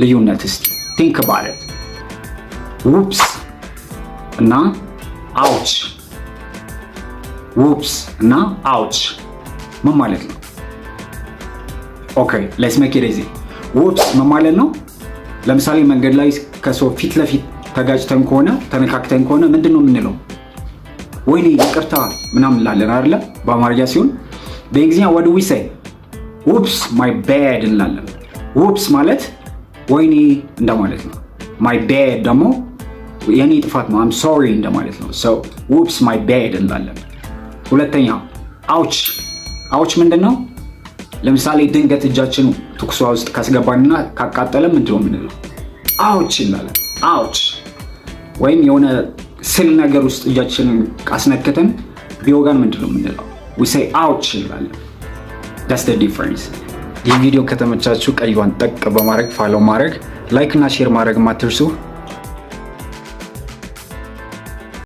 ልዩነት እስቲ think about it። Whoops እና ouch። Whoops እና ouch ምን ማለት ነው? Okay, let's make it easy። Whoops ምን ማለት ነው? ለምሳሌ መንገድ ላይ ከሰው ፊት ለፊት ተጋጭተን ከሆነ፣ ተነካክተን ከሆነ ምንድን ነው የምንለው? ወይኔ ይቅርታ ምናምን እንላለን አይደለ? በአማርኛ ሲሆን በእንግሊዝኛ what do we say? "Whoops, my bad" እንላለን። Whoops ማለት ወይኔ እንደማለት ነው። My bad ደግሞ የኔ ጥፋት ነው፣ I'm sorry እንደማለት ነው። So "Whoops, my bad" እንላለን። ሁለተኛ ouch። Ouch ምንድን ነው? ለምሳሌ ድንገት እጃችን ትኩስ ውሃ ውስጥ ካስገባንና ካቃጠለን ምንድን ነው የምንለው? "Ouch" እንላለን። Ouch። ወይም የሆነ ስል ነገር ውስጥ እጃችንን አስነክተን ቢወጋን ምንድን ነው የምንለው? We say "ouch" እንላለን። That's the difference። ይህ ቪዲዮ ከተመቻችሁ ቀይዋን ጠቅ በማድረግ follow ማድረግ፣ like እና share ማድረግ አትርሱ።